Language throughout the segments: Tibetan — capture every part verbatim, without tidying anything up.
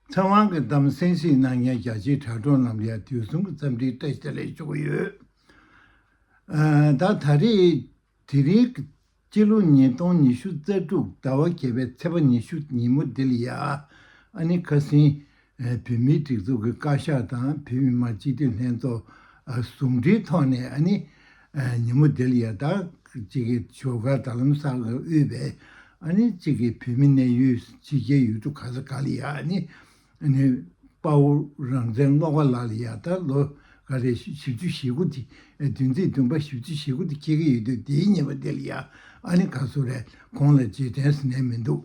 ཚེ་དབང་གི་གཏམ་གསན་གཟིགས་གནང་མཁན་རྒྱ་ཆེའི་དྲ་གྲོགས་རྣམས་ལ་ཡང་དུས་གསུམ་གྱི་འཚམས་འདྲིའི་བཀྲ་ཤིས་བདེ་ལེགས་ཞུ་གི་ཡོད། ཨ། ད་ད་རེས་དེ་རིང་གི་སྤྱི་ལོ་ཉིས་སྟོང་ཉི་ཤུ་རྩ་དྲུག་ཟླ་བ་བརྒྱད་པའི་ཚེས་པ་ཉི་ཤུ་ཉིན་མོ་འདི་ལ་ཡ། ཨ་ནི་ཁ་སང་ཨ། བོད་མིའི་སྒྲིག་འཛུགས་ཀྱི་བཀའ་ཤག་དང་བོད་མི་མང་སྤྱི་འཐུས་ལྷན་ཚོགས་ཨ། ཟུང་འབྲེལ་ཐོག་ནས་ཨ་ནི་ཨ། ཉིན་མོ་འདི་ལ་ཡ། ད་གཅིག་གི་ཇོ་གར་རྡ་རམ་ས་ལར་དབུས་པའི་ཨ་ནི་གཅིག་གི་བོད་མི་གནས་ཡུལ་ཕྱི་རྒྱལ་ཡུལ་གྲུ་ག་ས་ག་ལ་ཡ་ཨ་ནི་ཨ་ནི་དཔའ་བོ་རང་བཙན་བློ་དགའ་ལགས་ལ་ཡ། ད་ལོ་ག་རེ་བཞི་བཅུ་ཞེ་དགུ་དེ། བདུན་ཚིགས་བདུན་པ་བཞི་བཅུ་ཞེ་དགུ་དེ་འཁེལ་གྱི་ཡོད་དུས། དེའི་ཉིན་མོ་འདི་ལ་ཡ་ཨ་ནི་ག་སུ་རེད། ཁོང་ལ་རྗེས་དྲན་ཟེར་ནས་མི་འདུག་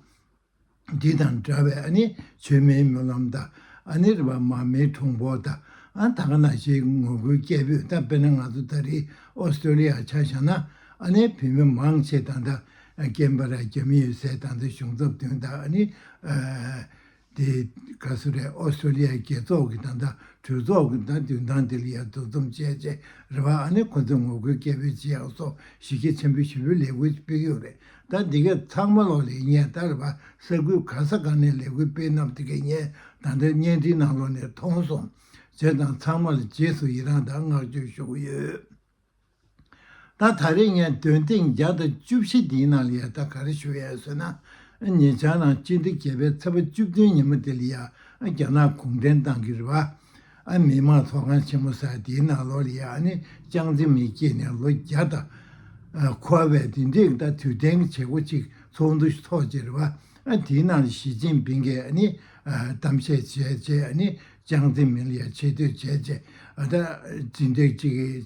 འདི་དང་འདྲ་བའི་ཨ་ནི་མཆོད་མེའི་སྨོན་ལམ་དང་། ཨ་ནི་རེད་པ། མར་མེའི་གྲོང་འབོར་དང་། ཨ། ད་ག་ནང་བཞིན་ངོ་རྒོལ་སྐད་འབོད། ད་དཔེར་ན་ང་ཚོ་ད་རེས་ཨོ་སི་ཀྲོ་ལི་ཡ་ཆ་བཞག་ན། ཨ་ནི་བོད་མི་མང་ཆེ་ད་ལྟ་ཀན་བྷ་ར་རྒྱ་མི་ཡོད་སའི་ད་ལྟ་གཞུང་ཚབ་མདུན་དང་། ཨ་ནི་ཨ། དེ་ག་སུ་རེད། ཨོ་སི་ཀྲོ་ལི་ཡའི་རྒྱལ་ཚོགས་ཀྱི་ད་ལྟ་གྲོས་ཚོགས་ཀྱི་ད་མདུན་ཐང་དེ་ལ་ཡ་འདུ་འཛོམས་བྱས་བྱས་རེད་པ། ཨ་ནི་ཁོ་ཚོས་ངོ་རྒོལ་སྐད་འབོད་བྱེད་ཡག་སོགས་གཞི་རྒྱ་ཆེན་པོ་ཞེ་པོའི་ལས་འགུལ་སྤེལ་གྱི་ཡོད་རེད། ད་འདི་ག་ཚང་མ་ལོག་ལ་ངས་ད་རེད་པ། ས་ཁུལ་ག་ས་ག་ནས་ལས་འགུལ་སྤེལ་གནང་དེ་ག་ངས་ད་ལྟ་བརྙན་འཕྲིན་ནང་ལོགས་ནས་མཐོང་སོང་། བྱས་ཙང་ཚང་མ་ལ་རྗེས་སུ་ཡི་རང་དང་བསྔགས་བརྗོད་ཞུ་གི་ཡོད། ད་ད་རེས་ངས་འདོན་ཐེངས་བརྒྱ་དང་བཅུ་བཞི་འདིའི་ནང་ལ་ཡ། ད་ག་རེ་ཞུ་ཡ་ཟེར་ན། ཉེ་ཆར་ནང་སྤྱི་ཟླ་བརྒྱད་པའི་ཚེས་པ་བཅུ་བདུན་ཉིན་མོ་དེ་ལ་ཡ། རྒྱ་ནག་གུང་ཁྲན་ཏང་གི་རེད་པ། ཨ། མི་དམངས་ཚོགས་ཁང་ཆེན་མོ་ཟེར་དེའི་ནང་ལོགས་ལ་ཡ། ཨ་ནི་ཅང་ཙེ་མིན་སྐྱེས་ནས་ལོ་བརྒྱ་དང་ཨ། འཁོར་བའི་དེ་འདྲའི་ད་དུས་དྲན་གྱི་བྱེད་སྒོ་ཅིག་ཚོགས་འདུ་ཞིག་ཚོགས་བྱས་རེད་པ། ཨ། དེའི་ནང་ལ་ཞི་ཅིན་ཕིང་གིས་ཨ་ནི་ཨ། གཏམ་བཤད་བྱས་བྱས། ཨ་ནི་ཅང་ཙེ་མིན་ལ་ཡ་ཆེ་བསྟོད་བྱས་བྱས། ཨ། ད་དེ་འདྲའི་ཅིག་གི་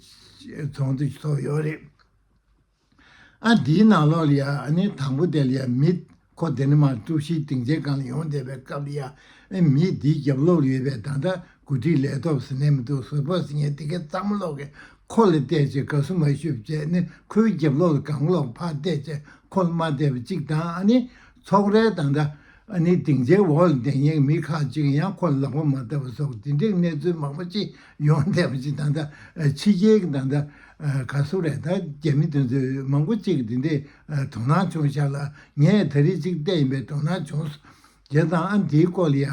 ཚོགས་འདུ་ཞིག་ཚོགས་ཡོད་རེད། ཨ། འདིའི་ནང་ལོགས་ལ་ཡ། ཨ་ནི་དང་པོ་དེ་ལ་ཡ་མི། ཁོ་ཌེན་མཱག་ཀྲུའུ་ཞིའི་སྡིངས་ཆའི་སྒང་ལ་ཡོང་བསྡད་པའི་སྐབས་ལ་ཡ། ཨ། མི་འདིའི་རྒྱབ་ལོགས་ལ་ཡོད་པའི་ད་ལྟ་འགོ་ཁྲིད་ལས་ཐོག་ཟེར་ནས་མི་འདུག་ཟུར་པ་ཟེར་མཁན་དེ་གའི་ཚང་མ་ལོག་གིས་ཁོ་ལ་བལྟས་བྱས་དགའ་བསུ་མ་ཞུས་བྱས་ནས། ཁོའི་རྒྱབ་ལོགས་ལ་སྒང་ལོགས་ཕར་བལྟས་བྱས་ཁོ་ལ་མ་བལྟས་པ་གཅིག་དང་། ཨ་ནི་ཚོགས་རའི་ད་ལྟ་ཨ་ནི་སྡིངས་ཆའི་འོག་ལ་བསྡད་མཁན་མི་ཁག་ཅིག་ཡང་ཁོ་ལ་ལག་པ་མ་བརྡབས་པ་སོགས་དེ་འདྲའི་གནས་ཚུལ་མང་པོ་ཅིག་ཡོང་བསྡད་པ་ཅིག་ད་ལྟ་ཕྱི་རྒྱལ་གྱི་ད་ལྟ་ག་སུ་རེད། ད་རྒྱ་མི་དེ་ཚོས་མང་པོ་ཅིག་གིས་དེ་འདྲའི་དོ་སྣང་བྱུང་ཤག་ལ། ངས་ད་རེས་ཅིག་བལྟས་ཡིན་པས་དོ་སྣང་བྱུང་། བྱས་ཙང་ཨ། འདིའི་སྐོར་ལ་ཡ།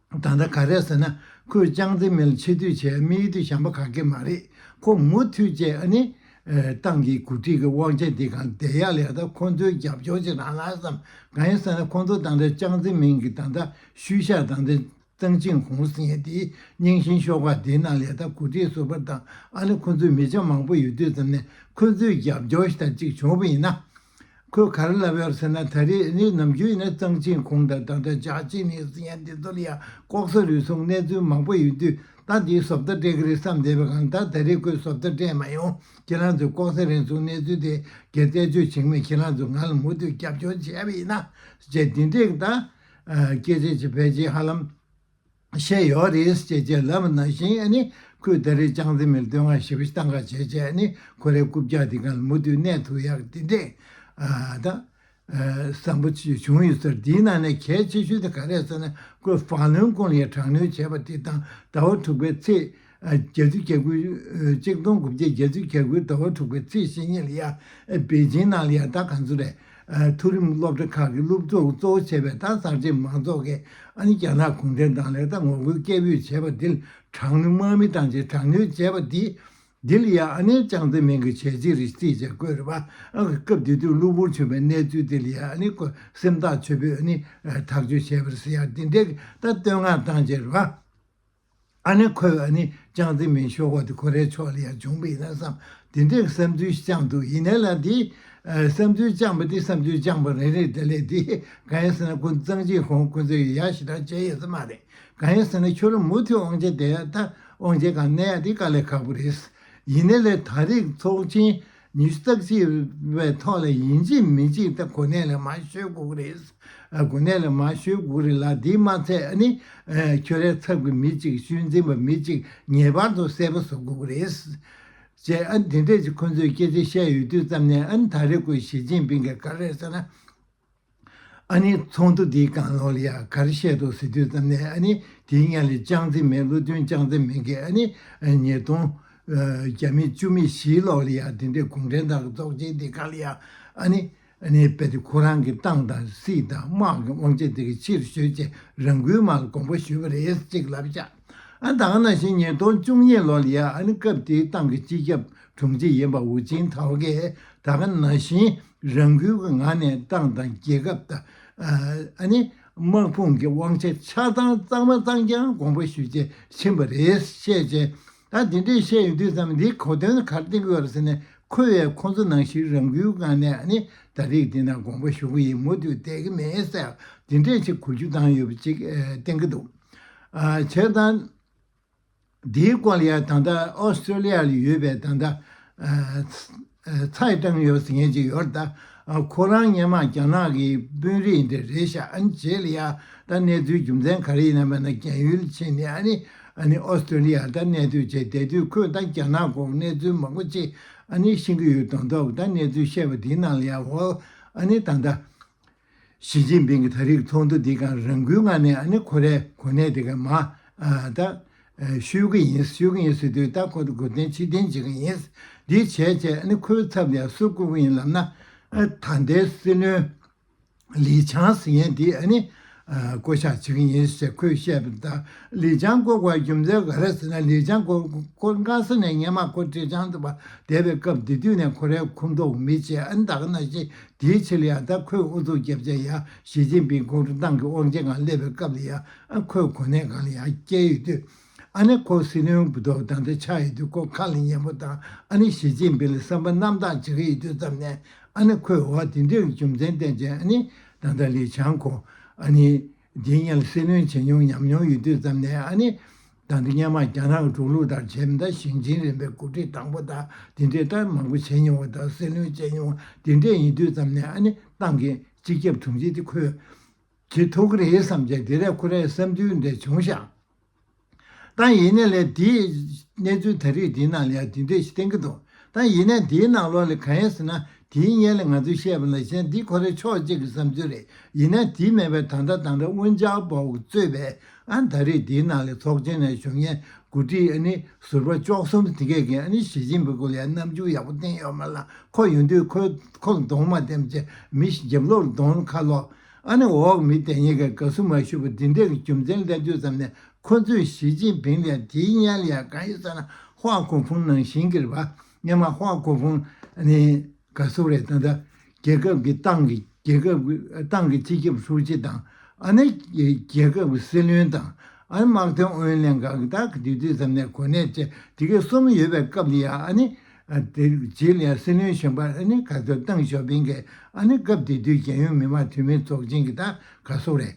ད་ལྟ་ག་རེ་ཟེར་ན། ཁོས་ཅང་ཙེ་མིན་ལ་ཆེ་བསྟོད་བྱས་དམིགས་ཡུལ་དེ་གཞན་པ་ག་གེ་མ་རེད། ཁོ་མུ་མཐུད་བྱས་ཨ་ནི་ཨ། ཏང་གི་འགོ་ཁྲིད་ཀྱི་དབང་ཆ་འདི་སྒང་བསྡད་ཡག་ལ་ཡ། ད་ཁོང་ཚོའི་རྒྱབ་སྐྱོར་ཅིག་རག་ན་བསམ། གང་ཡིན་ཟེར་ན་ཁོང་ཚོ་ད་ལྟ་ཅང་ཙེ་མིན་གྱི་ད་ལྟ་ཤུལ་བཞག་ད་ལྟ་ཙང་ཅིན་ཧུང་ཟེར་མཁན་དེའི་རྙིང་ཞེན་ཤོག་ཁག་དེའི་ནང་ལ་ཡ། ད་འགོ་ཁྲིད་ཟུར་པ་དང་ཨ་ནི་ཁོ་ཚོའི་མི་ཆ་མང་པོ་ཡོད་དུས་ཙམ་ནས་ཁོ་ཚོའི་རྒྱབ་སྐྱོར་ཞིག་ད་ཅིག་བྱུང་བ་ཡིན་ན། ཁོས་ག་རེ་ལབ་ཡོད་ཟེར་ན། ད་རེས་ནི་ནམ་རྒྱུན་ཡིན་ན་ཙང་ཅིན་ཧུང་དང་ད་ལྟ་ཇཱ་ཅི་ནི་ཟེར་མཁན་དེ་ཚོ་ལ་ཡ་ལྐོག་ཟ་རུལ་སུངས་གནས་ཚུལ་མང་པོ་ཡོད་དུས། ད་འདིའི་བཟོ་ལྟ་སྤྲད་ཀྱི་རེད་བསམ་བསྡད་པའི་སྒང་། ད་ད་རེས་ཁོས་བཟོ་ལྟ་སྤྲད་མ་ཡོང་། ཁྱེད་རང་ཚོས་ལྐོག་ཟ་རུལ་སུངས་གནས་ཚུལ་དེ་ག་རྩད་གཅོད་བྱེད་མེད། ཁྱེད་རང་ཚོས་ང་ལ་མུ་མཐུད་རྒྱབ་སྐྱོར་བྱས་པ་ཡིན་ན་ཅེས་དེ་འདྲས་ད་སྐད་ཆ་ཅིག་ཕལ་ཆེར་ཧ་ལམ་བཤད་ཡོད་རེད་ཅེས་ཅེས་ལབ་པ་ནང་བཞིན། ཨ་ནི་ཁོས་ད་རེས་ཅང་ཙེ་མིན་ལ་བསྟོད་བསྔགས་ཞེ་པོ་ཞིག་བཏང་ག་བྱས་བྱས། ཨ་ནི་ཁོ་རའི་རྐུབ་བཀྱག་དེ་སྒང་ལ་མུ་མཐུད་གནས་ཐུབ་ཡག་དེ་འདྲས་ཨ། ད་ཨ། བསམ་པ་ཅིག་བྱུང་ཡོད་ཟེར། དེའི་ནང་ནས་གལ་ཆེ་ཤོས་དེ་ག་རེ་ཟེར་ན། ཁོས་ཧྥ་ལུན་ཀུང་ལ་ཡ་དྲག་གནོན་བྱས་པ་དེ་དང་། ཟླ་བ་དྲུག་པའི་ཚེས་ཨ། བརྒྱད་ཅུ་གྱ་དགུ། ཨ། གཅིག་སྟོང་དགུ་བརྒྱ་བརྒྱད་ཅུ་གྱ་དགུ་ཟླ་བ་དྲུག་པའི་ཚེས་བཞི་ཉིན་ལ་ཡ། ཨ། པེ་ཅིང་ནང་ལ་ཡ། ད་ག་ཚོད་རེད། ཨ། མཐོ་རིམ་སློབ་གྲྭ་ཁག་གི་སློབ་ཕྲུག་གཙོ་བོ་བྱས་པའི་ད་གསར་བརྗེ་མང་ཚོགས་ཀྱིས་ཨ་ནི་རྒྱ་ནག་གུང་ཁྲན་ཏང་ལ་ད་ངོ་རྒོལ་སྐད་འབོད་བྱས་པ་འདི་ལ་དྲག་གནོན་དམག་མི་བཏང་བྱས་དྲག་གནོན་བྱས་པ་འདི། འདི་ལ་ཡ་ཨ་ནི་ཅང་ཙེ་མིན་གྱིས་བྱས་རྗེས་རེད་ཟེར་བྱས་བཀོད་རེད་པ། ཨ། སྐབས་དེ་དུས་གློ་བུར་བྱུང་བའི་གནས་ཚུལ་དེ་ལ་ཡ་ཨ་ནི་ཁོ་སེམས་ཐག་ཆོད་པོས་ཨ་ནི་ཐག་གཅོད་བྱས་པ་རེད་ཟེར་ཡ་འདི་འདྲའི་ད་བསྟོད་བསྔགས་བཏང་བྱས་རེད་པ། ཨ་ནི་ཁོས་ཨ་ནི་ཅང་ཙེ་མིན་ཤོག་ཁག་དེ་ཁོ་རའི་ཕྱོགས་ལ་ཡ་བྱུང་བ་ཡིན་ན་བསམ། དེ་འདྲའི་བསམ་ཚུལ་ཞིག་བཅངས་འདུག་ཡིན་ནའི་ལ་དེ་ཨ། བསམ་ཚུལ་བཅངས་པ་དེ་བསམ་ཚུལ་བཅངས་པ་རེ་རེ་དེ་ལས་དེ། གང་ཡིན་ཟེར་ན་ཁོ་ཙང་ཅིན་ཧུང་ཁོ་ཚོས་ཡ་ཞེ་དྲག་བྱས་ཡོད་ས་མ་རེད། གང་ཡིན་ཟེར་ན་ཁྱོད་རང་མུ་མཐུད་དབང་ཆ་དེ་ད་དབང་ཆའི་སྒང་གནས་ཡ་དེ་དཀའ་ལས་ཁག་པོ་རེད། ཡིན་ནའི་ལས་ད་རེས་ཚོགས་ཆེན་ཉི་ཤུ་རྩ་གཅིག་པའི་ཐོག་ལ་ཡིན་གཅིག་མིན་གཅིག་ད་གོ་གནས་ལ་མར་བཞུགས་དགོས་ཀྱི་རེད། ཨ། གོ་གནས་ལ་མར་བཞུགས་དགོས་ཀྱི་རེད་ལ། དེ་མ་ཚད་ཨ་ནི་ཨ། ཁྱོད་རའི་ཚབ་ཀྱི་མི་གཅིག་ཤུལ་འཛིན་པ་མི་གཅིག་ངེས་པར་དུ་གསལ་པོ་བཟོ་དགོས་ཀྱི་རེད་ཅེས། ཨ། དེ་འདྲས་ཀྱི་ཁོ་ཚོས་སྐད་ཆ་བཤད་ཡོད་དུས་ཙམ་ནས། ཨ་ནི་ད་རེས་ཁོས་ཞི་ཅིན་ཕིང་གིས་ག་རེ་ཟེར་ན། ཨ་ནི་ཚོགས་འདུ་འདིའི་སྒང་ལོགས་ལ་ཡ་ག་རེ་བཤད་འདུག་ཟེར་དུས་ཙམ་ནས། ཨ་ནི་དེའི་སྔོན་ལ་ཅང་ཙེ་མིན། བློ་མཐུན་ཅང་ཙེ་མིན་གྱིས་ཨ་ནི་ཉིས་སྟོང་ཨ། བརྒྱ་མེད་བཅུ་མེད་བཞིའི་ལོགས་ལ་ཡ་དེ་འདྲའི་གུང་ཁྲན་ཏང་གི་ཚོགས་ཆེན་འདི་སྒང་ལ་ཡ་ཨ་ནི་ ཨ་ནི་རྦད་དེ་ཁོ་རང་གི་ཏང་དང་སྲིད་དང་དམག་གི་དབང་ཆ་དེ་གི་ཕྱིར་བཤོལ་བྱས་རང་འགུལ་དམག་ལ་དགོངས་པ་ཞུས་པ་རེད་ཅེས་ལབ་ཤག་ཨ་ད་ག་ནང་བཞིན་ཉིས་སྟོང་བཅུ་གཉིས་ལོ་ལ་ཡ་ཨ་ནི་སྐབས་དེའི་ཏང་གི་སྤྱི་ཁྱབ་དྲུང་ཆེ་ཡིན་པ་ཧུའུ་ཅིན་ཐའོ་གིས་ད་ག་ནང་བཞིན་རང་འགུལ་གྱི་ངང་ནས་ཏང་དང་རྒྱལ་ཁབ་དང་ཨ་ནི་དམག་དཔུང་གི་དབང་ཆ་ཆ་ཚང་གཙང་མ་གཙང་རྐྱང་དགོངས་པ་ཞུས་བྱས་ཕྱིན་པ་རེད་བཤད་བྱས། ད་འདི་འདྲས་བཤད་ཡོང་དུས་ཙམ་འདིའི་གོ་དོན་ག་རེ་བསྟན་གྱི་ཡོད་རེད་ཟེར་ནས་ཁོས་ཡང་ཁོང་ཚོ་ནང་བཞིན་རང་འགུལ་ངང་ནས་ཨ་ནི་ད་རེས་འདི་ན་དགོངས་པ་ཞུ་གི་ཡིན་མུ་མཐུད་བསྡད་ཀྱི་མེད་ཟེར་འདི་འདྲས་ཅིག་གོ་རྒྱུ་བཏང་ཡོད་པ་ཅིག་ཨ་བསྟན་གྱི་འདུག་ཨ་བྱས་ཙང་འདིའི་སྐོར་ལ་ཡང་ད་ལྟ་ཨོ་སི་ཀྲོ་ལི་ཡ་ལ་ཡོད་པའི་ད་ལྟ་ཨ་ཚ་ཨ་ཚའི་ཀྲང་ཡོད་ཟེར་མཁན་ཅིག་ཡོད་རེད་ད། ཨ་ཁོ་རང་སྔོན་མ་རྒྱ་ནག་གི་དཔོན་རིགས་འདྲ་རེད་ཤག་ཨ་ནི་རྗེས་ལ་ཡ་ད་གནས་ཚུལ་རྒྱུ་མཚན་ག་རེ་ཡིན་ན་མེད་ན་རྒྱ་ཡུལ་ཕྱིན་ནས་ཨ་ནི་ཨ་ནི་ཨོ་སི་ཀྲོ་ལི་ཡ་ད་གནས་སྡོད་བྱས་བསྡད་དུས་ཁོས་ད་རྒྱ་ནག་སྐོར་གནས་ཚུལ་མང་པོ་ཅིག་ཨ་ནི་ཤེས་ཀྱི་ཡོད་མདོག་མདོག་ད་གནས་ཚུལ་བཤད་པ་དེའི་ནང་ལ་ཡ་འོ་ཨ་ནི་ད་ད་ཞི་ཅིན་ཕིང་གི་ད་རེས་ཚོགས་འདུ་འདི་གང་རང་འགུལ་ངང་ནས་ཨ་ནི་ཁོ་རའི་གོ་གནས་དེ་ག་མ་ཨ་ད་ཨ་ཤོར་གི་ཡིན་ཤོར་གི་ཡིན་ཟེར་དུས་ད་ཁོ་འགོད་འཐེན་ཕྱིར་འཐེན་བྱེད་ཀྱི་ཡིན། འདི་བྱས་བྱས་ཨ་ནི་ཁོའི་ཚབ་ལ་ཡང་སུ་བསྐོ་གི་ཡིན་ལབ་ན་ཨ་ད་ལྟའི་སྲིད་བློན་ལི་ཆང་ཟེར་མཁན་དེ་ཨ་ནི་ཨ་བསྐོ་བཞག་བྱེད་ཀྱི་ཡིན་ཞེས་ཁོས་བཤད་པ་དང་། ལི་ཆང་བསྐོ་དགོས་རྒྱུ་མཚན་ག་རེ་ཟེར་ན་ལི་ཆང་ཁོ་ཁོ་སྔ་ས་ནས་སྔོན་མ་ཁོ་ཀྲེ་ཅང་དུ་བསྡད་པའི་སྐབས་དེ་དུས་ནས་ཁོ་རའི་ཁོངས་གཏོགས་མི་བྱས་ཨ་ནི་ད་ག་ནང་བཞིན། དེའི་ཕྱིར་ལ་ཡང་ད་ཁོས་ཨུ་ཚུགས་རྒྱབ་བྱས་ཡ་ཞི་ཅིན་ཕིང་ཁོང་ཁྲོ་ཏང་གི་དབང་ཆེན་སྒང་སླེབས་པའི་སྐབས་ལ་ཡ་ཨ་ཁོས་གོ་གནས་སྒང་ལ་ཡ་བསྐྱལ་ཡོད་དུས། ཨ་ནི་ཁོ་སྲིད་བློན་བུ་ཐོག་ད་ལྟ་ཆགས་ཡོད་དུས་ཁོ་ཁ་ལ་ཉན་པོ་དང་ཨ་ནི་ཞི་ཅིན་ཕིང་ལ་བསམ་པ་རྣམ་དག་བྱེད་ཀྱི་ཡོད་དུས་ཙམ་ནས་ཨ་ནི་ཁོས་འོ་དེ་འདྲའི་རྒྱུ་མཚན་བསྟན་བྱས་ཨ་ནི་ད་ལྟ་ལི་ཆང་ཁོ་ཨ་ནི་འདིའི་སྔོན་ལ་སྲིད་བློན་བྱེད་མྱོང་ཉམས་མྱོང་ཡོད་དུས་ཙམ་ནས་ཨ་ནི། ད་ལྟ་སྔོན་མ་རྒྱ་ནག་གི་འགྲོ་ལུགས་ལྟར་བྱས་ན་ད་ཞིང་ཆེན་རིམ་པའི་འགོ་ཁྲིད་དང་པོ་དང་དེ་འདྲས་ད་མང་པོ་བྱས་མྱོང་བ་དང་སྲིད་བློན་བྱས་མྱོང་བ་དེ་འདྲས་ཡིན་དུས་ཙམ་ནས་ཨ་ནི་ཏང་གི་སྤྱི་ཁྱབ་དྲུང་ཆེ་དེ་ཁོས་བྱེད་ཐུབ་ཀྱི་རེད་བསམ་བྱས་དེ་རས་ཁོ་རའི་བསམ་ཚུལ་འདྲས་བྱུང་ཤག་ད་ཡིན་ནའི་ལས་དེའི་གནས་ཚུལ་ད་རེས་དེའི་ནང་ལ་ཡང་དེ་འདྲས་ཞིག་བསྟན་གྱི་འདུག་ད་ཡིན་ནའི་དེའི་ནང་ལོགས་ལ་གང་ཡིན་ཟེར་ན་དེའི་སྔོན་ལ་ང་ཚོས་བཤད་པ་ནང་བཞིན་འདི་ཁོ་རའི་ཕྱོགས་གཅིག་གི་བསམ་ཚུལ་རེད། ཡིན་ནའི་དེ་མེད་པའི་ད་ལྟ་ད་ལྟ་ཝུན་ཅཱ་པའོ་གཙོས་པའི་ཨ་ད་རེས་འདིའི་ནང་ལ་ཚོགས་ཆེན་ནས་བཞུགས་མཁན་འགོ་ཁྲིད་ཨ་ནི་ཟུར་པ་བཅུ་གསུམ་དེ་གས་ཀྱིས་ཨ་ནི་ཞི་ཅིན་ཕིང་སྐོར་ལ་ཡང་རྣམ་འགྱུར་ཡག་པོ་བསྟན་ཡོད་མ་ལ་ཁོ་ཡོང་དུས་ཁོ་ཁོ་ལ་གདོང་མ་བསྟན་བྱས་མི་ཞིག་རྒྱབ་ལོགས་ལ་གདོང་ཁ་ལོག་ཨ་ནི་འོག་མི་དེ་གཉིས་ཀས་དགའ་བསུ་མ་ཞུས་པ་འདི་འདྲས་ཀྱི་རྒྱུ་མཚན་ལ་བལྟས་དུས་ཙམ་ནས་ཁོ་ཚོས་ཞི་ཅིན་ཕིང་ལ་དེའི་སྔོན་ལ་ཡང་གང་ཡིན་ཟེར་ན་ཧྭ་གོ་ཕུང་ནང་བཞིན་གྱི་རེད་པ། སྔོན་མ་ཧྭ་གོ་ཕུང་ཨ་ནི། ག་སུ་རེད་ད་ལྟ་རྒྱལ་ཁབ་ཀྱི་ཏང་གི་རྒྱལ་ཁབ་ཀྱི་ཏང་གི་སྤྱི་ཁྱབ་ཧྲུའུ་ཅི་དང་ཨ་ནི་རྒྱལ་ཁབ་ཀྱི་སྲིད་བློན་དང་ཨ་ནི་དམག་དོན་ཨུ་ཡོན་ལྷན་ཁང་གི་ད་གི་དུས་དུས་ཙམ་ནས་གོ་གནས་བཅས་དེ་གའི་གསུམ་ཡོད་པའི་སྐབས་ལ་ཡང་ཨ་ནི་དེ་རྗེས་ལ་ཡང་སྲིད་བློན་གཞོན་པ་ཨ་ནི་ག་ཚོད་ཏེང་ཞའོ་ཕིང་གིས་ཨ་ནི་སྐབས་དེ་དུས་རྒྱལ་ཡོངས་མི་དམངས་འཐུས་མིའི་ཚོགས་ཆེན་གྱི་ད་ག་སུ་རེད།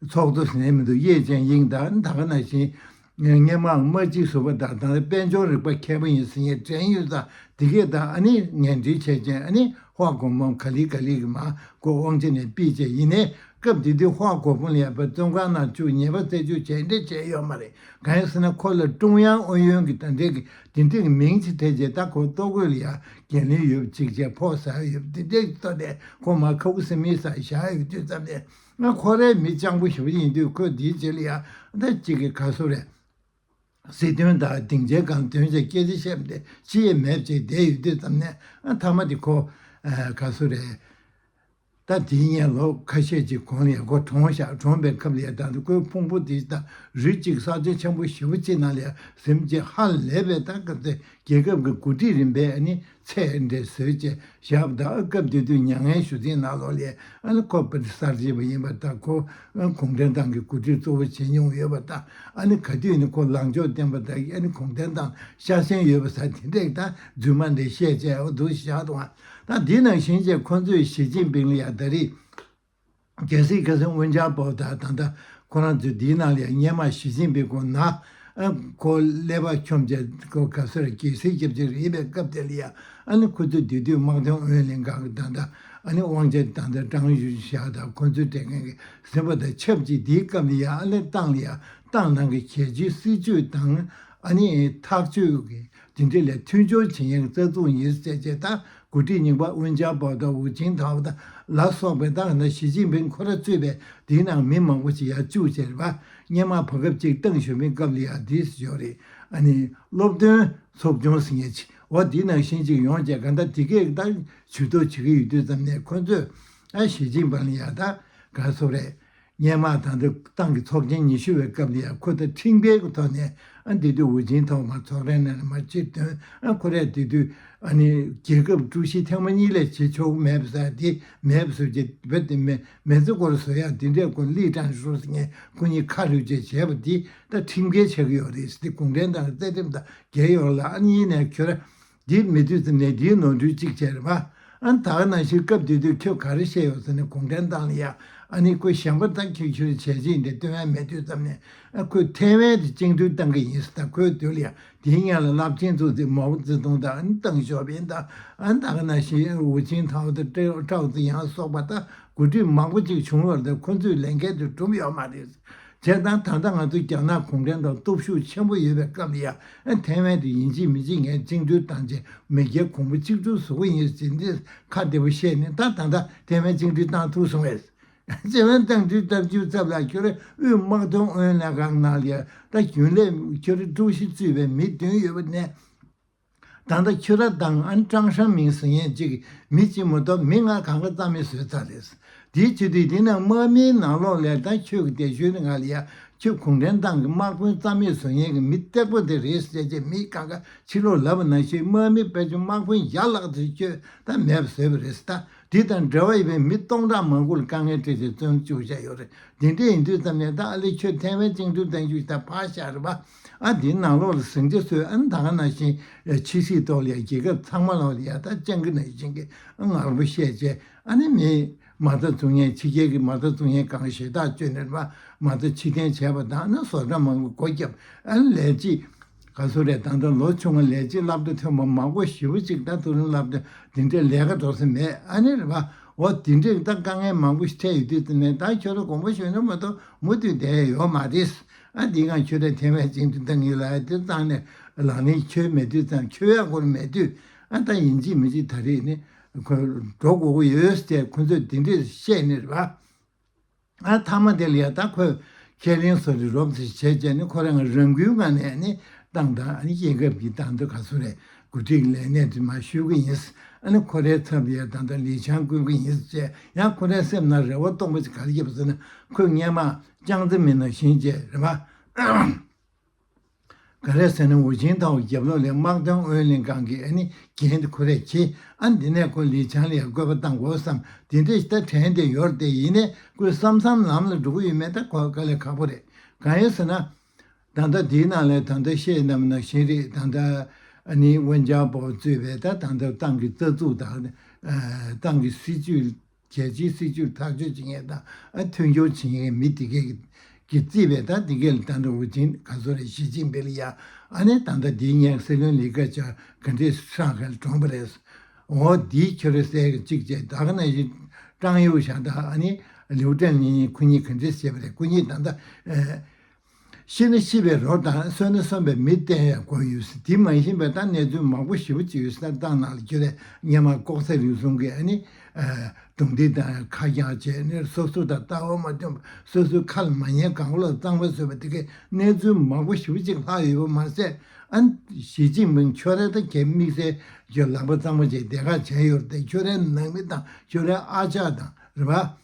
ཚོགས་གཙོ་ཟེར་ནས་མི་འདུག་ཡེ་ཅན་དབྱིང་དང་ད་ག་ནང་བཞིན་སྔོན་མ་དམག་སྤྱི་ཟུར་པ་དང་ད་ལྟ་དཔལ་འབྱོར་རིག་པ་མཁས་པ་ཡིན་ཟེར་མཁན་ཀྲན་ཡུས་དང་དེ་གས་དང་ཨ་ནི་ངན་འབྲེལ་བྱས་ཅན་ཨ་ནི་ཧྭ་གོ་ཕུང་ག་ལི་ག་ལི་གི་མ་གོ་དབང་ཆ་ནས་ཕུད་བྱས་ཡིན་ནའི་སྐབས་དེ་དུས་ཧྭ་གོ་ཕུང་ལ་ཡ་པ་བཙོན་ཁང་ནང་བཅུག་ཉེས་པ་རྩད་གཅོད་བྱས་འདྲ་བྱས་ཡོད་མ་རེད། གང་ཡིན་ཟེར་ན་ཁོ་ལ་ཀྲུང་དབྱང་ཨུ་ཡོན་གྱི་ད་འདྲས་ཀྱི་དེ་འདྲས་ཀྱི་མིང་ཅིག་ཐེབས་རྗེས་ད་ཁོ་ལྟོ་གོས་ལ་ཡ་འགན་ལེན་ཡོད་པ་ཅིག་བྱས་ཕོགས་ཟ་ཡོད་པ་དེ་འདྲས་ཀྱི་ཐོག་ནས་ཁོ་མ་ཁ་ཁུ་སིམ་མེར་ཟ་བཞག་ཡོད་དུས་ཙམ་ནས། ང་ཁོ་རའི་མི་སྤྱང་པོ་ཞེ་པོ་ཡིན་དུས་ཁོས་འདིའི་རྗེས་ལ་ཡང་ད་གཅིག་གི་ག་སུ་རེད། སྲིད་དོན་དང་སྡིངས་ཆའི་སྒང་དོན་བྱས་སྐད་ཆ་བཤད་པ་དེ་ཅི་ཡང་མེད་ཅིག་བསྡད་ཡོད་དུས་ཙམ་ནས་ཨ་མཐའ་མ་དེ་ཁོ་ག་སུ་རེད། ད་དེའི་སྔོན་ལོ་ཁ་ཤས་ཅིག་གོང་ལ་ཡང་ཁོ་གྲོངས་བཞག་གྲོངས་པའི་སྐབས་ལ་ཡང་ད་དུ་ཁོའི་ཕུང་པོ་དེ་ད་རི་གཅིག་ས་ཆ་ཆེན་པོ་ཞེ་པོ་ཅིག་ནང་ལ་ཡང་གཟིམ་ཅིག་ཧ་ལས་པའི་ད་ག་ཚོད་རྒྱལ་ཁབ་ཀྱི་འགོ་ཁྲིད་རིམ་པས་ཨ་ནི་ཚད་འདྲ་བཟོས་བྱས་བཞག་པ་དང་སྐབས་དེ་དུས་མྱ་ངན་ཞུ་ཚིག་ནང་ལོགས་ལ་ཨ་ནི་ཁོ་པ་ཏི་གསར་བརྗེ་པ་ཡིན་པ་དང་ཁོ་གུང་ཁྲན་ཏང་གི་འགོ་ཁྲིད་གཙོ་བོ་བྱེད་མྱོང་ཡོད་པ་དང་ཨ་ནི་ག་དུས་ནི་ཁོ་ལངས་ཕྱོགས་བསྟན་པ་དང་ཨ་ནི་གུང་ཁྲན་ཏང་ཤ་ཞེན་ཡོད་པ་ས་དེ་འདྲས་ད་རྫུན་མ་འདྲ་བཤད་བྱས་འོ་འདུག་བཞག་འདུག་ད་འདི་ནང་བཞིན་བྱས་ཁོ་ཚོས་ཞི་ཅིན་ཕིང་ལ་ཡ་ད་རེས། རྒྱལ་སྲས་ཁ་སང་ཝུན་ཅང་པའོ་དང་ད་ལྟ་ཁོ་རང་ཚོའི་འདིའི་ནང་ལ་ཡང་སྔོན་མ་ཞི་ཅིན་ཕིང་ཁོ་ན་ཨ་ཁོ་ཀླད་པ་འཁྱོམ་བྱས་ཁོ་ག་ཟེར་རྒྱལ་སྲས་སྐྱབས་རྗེ་རེད་པའི་སྐབས་དེ་ལ་ཡང་ཨ་ནི་ཁོ་ཚོས་དེ་དུས་དམག་དོན་ཨུ་ཡོན་ལྷན་ཁང་གི་ད་ལྟ་ཨ་ནི་དབང་ཆ་ད་ལྟ་ཀྲང་ཞུན་ཞག་དང་ཁོ་ཚོའི་སྤྲད་མཁན་གྱི་ཟིན་པ་དང་ཆབས་ཅིག་འདིའི་སྐབས་ལ་ཡང་ཨ་ནི་ཏང་ལ་ཡང་ཏང་ནང་གི་གལ་ཆེའི་སྲིད་ཇུས་དང་ཨ་ནི་ཐག་གཅོད་ཀྱི་དེ་འདྲ་ལས་མཐུན་སྦྱོར་བྱེད་མཁན་གྱི་རྩ་འཛུགས་ཡིན་ཟེར་བྱས་ད། འགོ་ཁྲིད་རྙིང་པ་ཝུན་ཅང་པའོ་དང་ཧུའུ་ཅིན་ཐའོ་དང་ལ་སོགས་པའི་ཏང་ནང་ཞི་ཅིན་ཕིང་ཁོ་ར་གཙོས་པའི་དེའི་ནང་མི་མང་པོ་ཞིག་ཡར་བཅུག་བྱས་རེད་པ། སྔོན་མ་བར་སྐབས་གཅིག་ཏེང་ཞའོ་ཕིང་སྐབས་ལ་ཡང་འདི་ཡོད་རེད། ཨ་ནི་སློབ་སྟོན་ཚོགས་ཆུང་ཟེར་མཁན་ཅིག་ འོ་འདི་ནང་བཞིན་ཅིག་ཡོང་བྱས་ག་འདྲ་དེ་གས་ད་ཇུས་གཏོགས་བྱེད་ཀྱི་ཡོད་དུས་ཙམ་ནས་ཁོ་ཚོས་ཨ་ཞི་ཅིན་ཕིང་ལ་ཡ་ད་ག་སོ་རེད། སྔོན་མ་ད་ལྟ་ཏང་གི་ཚོགས་ཆེན་ཉི་ཤུ་པའི་སྐབས་ལ་ཡང་ཁོ་ད་ཁྲིམས་འགལ་གྱི་ཐོག་ནས་ཨ་དེ་དུས་ཝུ་ཅིན་ཐའོ་མར་ཚོགས་རའི་ནང་ནས་མར་ཕྱིར་ཐོན། ཨ་ཁོ་རས་དེ་དུས་ཨ་ནི་རྒྱལ་ཁབ་ཀྲུའུ་ཞི་ཐེངས་མ་གཉིས་ལས་བྱེད་ཆོག་མེད་པ་ཟེར་དེ་མེད་པ་བཟོ་རྒྱུ་བོད་དེ་མེ་མེ་ཙི་སྐོར་བཟོ་ཡག་དེ་འདྲས་ཁོ་ལི་ཀྲང་ཧྲུའུ་ཟེར་མཁན་ཁོ་གཉིས་ཁ་རུབ་བྱས་བྱས་པ་དེ་ད་ཁྲིམས་འགལ་ཆགས་ཀྱི་ཡོད་རེད་ཟེར་དེ་གུང་ཁྲན་ཏང་གི་རྩ་ཁྲིམས་དང་འགལ་ཡོད་ལ། ཨ་ནི་ཡིན་ནའི་ཁྱོད་ར། འདི་མེད་དུས་ཙམ་ནས་འདིའི་ནོར་འཁྲུལ་གཅིག་བྱས་རེད་པ། ཨ་ད་ག་ནང་བཞིན་སྐབས་དེ་དུས་ཁྱོད་ག་རེ་བཤད་ཡོད་ཟེར་ན་གུང་ཁྲན་ཏང་ལ་ཡ་ཨ་ནི་ཁོ་གཞན་པ་ད་ཁྱོད་ཁྱོད་བྱས་རྗེས་འདི་སྟོན་ཡ་མེད་དུས་ཙམ་ནས་ཨ་ཁོས་ཐའེ་ཝན་དེ་བཅིངས་འགྲོལ་བཏང་གི་ཡིན་ཟེར། ད་ཁོའི་དུས་ལ་ཡ་དེའི་སྔོན་ལ་རླབས་ཆེན་ཚོ་དེ་མའོ་ཙེ་ཏུང་དང་ཨ་ནི་ཏེང་ཞའོ་ཕིང་དང་ཨ་ད་ག་ནང་བཞིན་ཝུ་ཅིན་ཐའོ་དང་ཀྲའོ་ཀྲའོ་ཙེ་ཡང་སོགས་པ་ད་འགོ་ཁྲིད་མང་པོ་ཅིག་བྱུང་བ་རེད། ཁོ་ཚོས་ལས་འགན་དེ་སྒྲུབ་ཡོད་མ་རེད། བྱས་ཙང་ད་ལྟ་ང་ཚོ་རྒྱ་ནག་གུང་ཁྲན་ཏང་སྟོབས་ཤུགས་ཆེན་པོ་ཡོད་པའི་སྐབས་ལ་ཡ་ཨ་ཐའེ་ཝན་དུ་ཡིན་གཅིག་མིན་གཅིག་ངས་བཅིངས་འགྲོལ་བཏང་རྗེས་མེས་རྒྱལ་གོང་བུ་གཅིག་སྒྲིལ་བཟོ་གི་ཡིན་ཟེར་འདི་ཁ་བདེ་པོ་བཤད་ནས་ད་ད་ལྟ་ཐའེ་ཝན་བཅིངས་འགྲོལ་བཏང་ཐུབ་སོང་བས། ཐའེ་ཝན་བཅིངས་འགྲོལ་བཏང་རྒྱུའི་ཚབ་ལ་ཁྱོད་རང་དབུས་དམག་དོན་ཨུ་ཡོན་ལྷན་ཁང་ནང་ལ་ཡ་ད་རྒྱུན་ལས་ཁྱོད་རང་ཀྲུའུ་ཞི་གཙོས་པའི་མི་བདུན་ཡོད་པ་ནས། ད་ལྟ་ཁྱོད་ར་དང་ཨན་ཀྲང་ཧྲང་མིང་ཟེར་མཁན་གཅིག་མི་གཅིག་མ་གཏོགས་མི་ལྔ་གང་ག་རྩ་མེད་བཟོས་ཚར་རེད། དེའི་ཕྱི་དུས་དེ་ནང་དམག་མིའི་ནང་ལོགས་ལས་ད་ཁྱོད་ཀྱི་སྡེ་གཞུང་ནང་ལ་ཡ་ཁྱོད་གུང་ཁྲན་ཏང་གི་དམག་དཔོན་རྩ་མེད་བཟོ་མཁན་གྱི་མི་སྟེགས་པོ་དེ་རེད་ཟེར་བྱས་མི་གང་ག་ཕྱི་ལོགས་ལབ་པ་ནང་བཞིན་དམག་མི་ཕལ་ཆེར་དམག་དཔོན་བརྒྱ་ལྷག་ཙམ་ཁྱོད་ད་མེད་པ་བཟོས་པ་རེད་ད། དེ་དང་འབྲེལ་བ་ཡོད་པའི་མི་སྟོང་ཕྲག་མང་པོ་ལ་དཀའ་ངལ་སྤྲད་བྱས་བཙོན་བཅུག་བྱས་ཡོད་རེད། དེ་འདྲ་ཡིན་དུས་ཙམ་ནས་ད་ཨ་ལེ་ཁྱོད་ཐའེ་ཝན་བཅིངས་འགྲོལ་བཏང་རྒྱུ་ད་ཕར་བཞག་རེད་པ། ཨ་དེའི་ནང་ལོགས་ལ་ཟིང་ཆ་ཚོས་ཨ་ནི་ད་ག་ནང་བཞིན་ཕྱི་སྲིད་ཐོག་ལ་ཡ་རྒྱལ་ཁབ་ཚང་མ་ལོག་ལ་ཡ་ད་སྤྱང་ཀི་ནང་བཞིན་གྱི་ངར་པོ་བཤད་བྱས་ཨ་ནི་མི་མ་རྩ་བཙུགས་མཁན་ཕྱི་རྒྱལ་གྱི་མ་རྩ་བཙུགས་མཁན་གང་ཞེ་དྲག་བཅོས་ནས་རེད་པ། མ་རྩ་ཕྱིར་འཐེན་བྱས་པ་དང་ཨ་ནི་བཟོ་གྲྭ་མང་པོ་སྒོ་བརྒྱབ་ཨ་ནི་ལས་བྱེད། ག་ཚོད་རེད། ད་ལྟ་ལོ་ཆུང་བ་ལས་བྱེད་སློབ་གྲྭ་ཐོན་པ་མང་པོ་ཞེ་པོ་ཅིག་ད་མཐོ་རིམ་སློབ་གྲྭ་འདི་འདྲའི་ལས་ཀ་འགྲོ་ས་མེད་ཨ་ནི་རེད་པ། འོ་དེ་འདྲའི་ད་དཀའ་ངལ་མང་པོ་ཞིག་འཕྲད་ཡོད་དུས་དེ་ནས་ད་ཁྱོད་རང་དགོངས་པ་ཞུས་ན་མ་གཏོགས་མུ་མཐུད་བསྡད་ཡ་ཡོད་མ་རེད། ཨ་འདི་སྒང་ཁྱོད་རང་ཐའེ་ཝན་བཅིངས་འགྲོལ་བཏང་གི་ལ་དེ་ཙང་ནས་ལག་ལེན་འཁྱོལ་མེད་དུས་ཙང་འཁྱོལ་ཡ་སྐོར་མེད་དུས་ཨ་ད་ཡིན་གཅིག་མིན་གཅིག་ད་རེས་ནི་ཁོ་འགྲོ་དགོས་ཀྱི་ཡོད་ཟེར་ཁོ་ཚོས་དེ་འདྲས་བཤད་ནི་རེད་པ། ཨ་མཐའ་མ་དེ་ལ་ཡ་ད་ཁོས་ཁས་ལེན་སོགས་ཀྱི་རོབ་ཙམ་བྱས་བྱས་ནས་ཁོ་རང་རང་འགུལ་ངང་ནས་ནི་ཏང་དང་ཨ་ནི་རྒྱལ་ཁབ་ཀྱི་ཏང་དང་ག་ཚོད་རེད་འགོ་ཁྲིད་ཀྱི་ལས་གནས་དེ་མར་ཞུ་གི་ཡིན། ཨ་ནི་ཁོ་རའི་ཚབ་ལ་ཡ་ད་ལྟ་ལི་ཆང་བསྐུར་གི་ཡིན་ཟེར་བྱས་ཡང་ཁོ་རའི་སེམས་ནང་རེ་བ་སྟོང་པ་ཅིག་ག་རེ་བརྒྱབ་ཟེར་ན་ཁོས་སྔོན་མ་ཅང་ཙེ་མིན་ནང་བཞིན་བྱས་རེད་པ། ག་རེ་ཟེར་ན་ཝུ་ཅིན་ཐའོ་རྒྱབ་ལོགས་ལ་དམག་དོན་ཨུ་ཡོན་ལྷན་ཁང་གི་ཨ་ནི་འགན་དེ་ཁོ་རས་འཁྱེར། ཨ་འདི་ནས་ཁོ་ལི་ཆང་ལ་ཡང་བཀོད་པ་བཏང་དགོས་བསམ་དེ་འདྲས་ད་དྲན་བསྡད་ཡོད་རེད་དེ། ཡིན་ནའི་ཁོས་བསམ་བསམ་ལམ་ལ་འགྲོ་གི་ཡོད་མེད་ད་ཁོ་དཀའ་ལས་ཁག་པོ་རེད། གང་ཡིན་ཟེར་ན། ད་ལྟ་དེའི་ནང་ལ་ད་ལྟ་བཤད་ནམ་ན་བཞིན་རེད། ད་ལྟ་ཨ་ནི་ཝུན་ཅཱ་པོ་གཙོས་པའི་ད་ད་ལྟ་ཏང་གི་རྩ་འཛུགས་དང་ཏང་གི་སྲིད་ཇུས། རྒྱལ་སྤྱིའི་སྲིད་ཇུས་ཐག་གཅོད་བྱེད་མཁན་དང་ཨ་མཐུན་སྦྱོར་བྱེད་མཁན་མི་དེ་གས་ཀྱིས་བརྩིས་པའི་ད་དེ་གས་ལ་ད་ལྟ་ཝུ་ཅིན་ག་ཚོད་རེད་ཞི་ཅིན་ཕིང་ལ་ཡ་ཨ་ནི་ད་ལྟ་དེའི་སྔོན་སྲིད་བློན་ལི་ཁེ་ཆང་ག་འདྲས་ཧྲང་ཧའེ་ལ་གྲོངས་པ་རེད། འོ་དེའི་ཁྱོད་རེ་གསལ་གཅིག་བྱས་ད་ག་ནང་བཞིན་ཀྲང་ཡུའུ་ཞང་དང་ཨ་ནི་ལིའུ་ཀྲེང་ལི་ཁོ་གཉིས་ག་འདྲས་བྱས་པ་རེད། ཁོ་གཉིས་ད་ལྟ་ཤི་ན་ཤི་བའི་རོ་དང་གསོན་ན་གསོན་པའི་མི་བསྟེན་ཡ་དགོས་ཡོད་ཟེར། དེ་མ་ཡིན་པའི་ད་གནས་ཚུལ་མང་པོ་ཞེ་པོ་ཅིག་ཡོད་ས་ཏང་ནང་ལ་ཁྱོད་རས་སྔོན་མ་ལྐོག་ཟ་རུལ་སུངས་ཀྱི་ཨ་ནི་རྡུང་རྡེག་དང་ཁ་གྱང་བྱས་ནས་སོ་སོ་དང་ལྟ་བ་མ་མཐུན་པ་སོ་སོའི་ཁ་ལ་མ་ཉན་གང་བློ་གཙང་མ་བཟོས་པ་དེ་གའི་གནས་ཚུལ་མང་པོ་ཞེ་པོ་ཅིག་ལྷག་ཡོད་པ་མ་ཟད། ཨ་ཞི་ཅིན་ཕིང་ཁྱོད་རས་ད་གའི་དམིགས་བསལ་གྱི་ལག་པ་གཙང་མ་བྱས་སྡེ་ཁག་བྱས་ཡོད་རེད་དེ། ཁྱོད་རའི་ནང་མི་དང་ཁྱོད་རའི་ཨ་ཅག་དང་རེད་པ།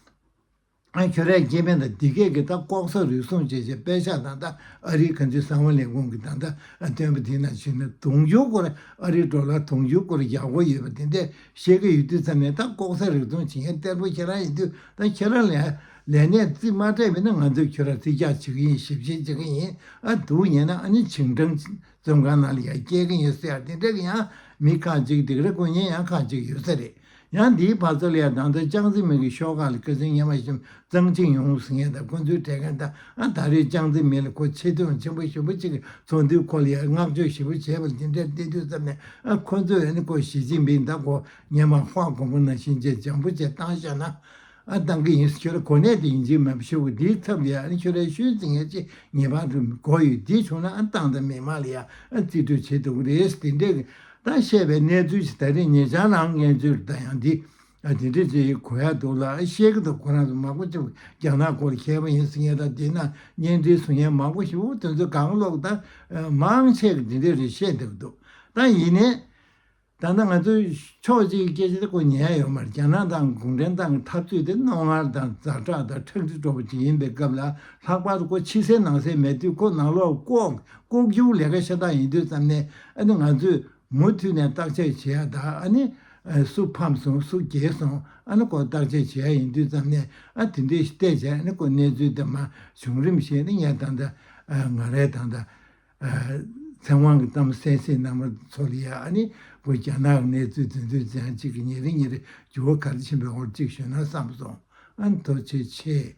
ཨ་ཁྱོད་རའི་སྐྱེ་དམན་དང་འདི་གས་ཀྱི་ད་ལྐོག་ཟ་རུལ་སུངས་བྱས་བྱས་པད་ཤག་དང་ད་ཨ་རིའི་ག་ཚོད་གསང་བ་ལས་ཁུངས་ཀྱི་ད་ད་སྟོན་པ་དེ་ནང་བཞིན་ན་དུང་ཕྱུར་སྐོར་ཨ་རིའི་ཌོ་ལར་དུང་ཕྱུར་སྐོར་ཡག་པོ་ཡོད་པ་དེ་འདྲས་བཤད་ཀྱི་ཡོད་དུས་ཙམ་ནས་ད་ལྐོག་ཟ་རུལ་སུངས་བྱེད་མཁན་གཏེར་པོ་ཁྱེད་རང་ཡིན་དུས་ད་ཁྱེད་རང་ལས་ལས་གནས་རྩིས་མ་སྤྲད་པ་ཡིན་ན་ང་ཚོས་ཁྱོད་རང་རྩིས་རྒྱག་བྱེད་ཀྱི་ཡིན། ཞིབ་བཤེར་བྱེད་ཀྱི་ཡིན། ཨ་སྡུག་ཉེས་ན་ཨ་ནི་ཆིང་ཀྲང་བཙོན་ཁང་ནང་ལ་ཡང་སྐྱེལ་གི་ཡིན་ཟེར་ཡ་དེ་འདྲ་གི་ཡང་མི་ཁག་ཅིག་སྡིགས་ར་སྐུ་ཉེ་ཡང་ཁག་ཅིག་ཡོད་ས་རེད། ཡང་འདིའི་བར་ཚོ་ལ་ཡང་ད་ལྟ་ཅང་ཙེ་མིན་གྱི་ཤོག་ཁག་ལ་ཁ་སང་སྔོན་མ་བཞིན་གཙང་ཆིང་ཡོང་ཟེར་མཁན་དང་ཁོ་ཚོའི་གྲས་མཁན་དང་ཨ་ད་རེས་ཅང་ཙེ་མིན་ལ་ཁོ་ཆེ་མཐོང་ཆེན་པོ་ཞེ་པོ་ཅིག་གི་ཚོགས་འདུའི་སྐོར་ལ་ཡང་བསྔགས་བརྗོད་ཞེ་པོ་བྱས་པ་ལ་དེ་འདྲ་བལྟས་དུས་ཙམ་ནས་ཨ་ཁོ་ཚོས་ཨ་ནི་ཁོ་ཞི་ཅིན་ཕིང་ད་ཁོ་སྔོན་མ་ཧྭ་གོང་པོ་ནང་བཞིན་བྱས་འཇམ་པོ་བྱས་བཏང་བཞག་ན། ཨ་བཏང་གི་ཡིན། ཁྱོད་ར་གོ་གནས་དེ་ཡིན་གཅིག་མིན་གཅིག་ཁྱོད་རའི་ཤུལ་འཛིན་མཁན་ཅིག་ངེས་པར་དུ་དགོས་ཡོད། འདི་བྱུང་ན་ཨ་ཏང་དང་མི་མང་ལ་ཡང་ཨ་རྩིས་སྤྲོད་བྱེད་ཐུབ་ཀྱི་རེད། དེ་འདྲས་ཀྱི་ད་བཤད་པའི་གནས་ཚུལ་ཞིག་ད་རེས་ཉེ་ཆར་རང་གནས་ཚུལ་ད་ཡང་འདི་ཨ་དེ་འདྲས་ཅིག་གོ་ཡ་འདུག་ལ། ཨ་བཤད་ཀྱི་འདུག་ཁོ་རང་ཚོ་མང་པོ་ཅིག་རྒྱ་ནག་སྐོར་མཁས་པ་ཡིན་ཟེར་མཁན་དང་དེ་ན་བརྙན་འཕྲིན་བཟོ་མཁན་མང་པོ་ཞིག་དེ་ཚོ་གང་ལོག་ད་མང་ཆེ་གི་དེ་འདྲས་རེད་བཤད་འདུག་འདུག་ད་ཡིན་ནའི། ད་ལྟ་ང་ཚོའི་ཕྱོགས་གཅིག་གི་སྐད་ཆ་དེ་ཁོ་ཉན་ཡོད་མ་རེད། རྒྱ་ནག་དང་གུང་ཁྲན་ཏང་གི་འཐབ་རྩོད་དེ་རྣོ་ངར་དང་ཛ་དྲག་དང་ཁྲག་དྲི་བྲོ་བོ་ཅིག་ཡིན་པའི་སྐབས་ལ། ལྷག་པར་དུ་ཁོ་ཕྱི་གསལ་ནང་གསལ་མེད་དུས། ཁོ་ནང་ལོགས་ལྐོག་ལྐོག་གྱུར་ལས་ཀ་ཤ་སྟག་ཡིན་དུས་ཙམ་ནས། ཨ་ནི་ང་ཚོས་མུ་མཐུད་ནས་བརྟག་དཔྱད་བྱེད་ཡ་དང་། ཨ་ནི་ཨ་སུ་ཕམ་སོང་སུ་རྒྱལ་སོང་། ཨ་ནི་ཁོ་བརྟག་དཔྱད་བྱེད་ཡ་ཡིན་དུས་ཙམ་ནས། ཨ་དེ་འདྲའི་བལྟས་བྱས། ཨ་ནི་ཁོ་གནས་ཚུལ་དེ་མར་བྱུང་རིམ་བཤད་ནི། ངས་ད་ལྟ་ཨ་ང་རའི་ད་ལྟ་ཨ་ཚེ་དབང་གི་གཏམ་གསན་གཟིགས་གནང་བ་ཚོ་ལ་ཡ། ཨ་ནི་ཁོ་རྒྱ་ནག་གི་གནས་ཚུལ་དེ་ཚོའི་རྗེས་གཅིག་གི་ཉིན་རེ་ཉིན་རེ་འགྱུར་བ་ག་རེ་ཕྱིན་པའི་འོག་གཅིག་ཞུས་ན་བསམ་སོང་། ཨ་ནི་ཐུགས་རྗེ་ཆེ།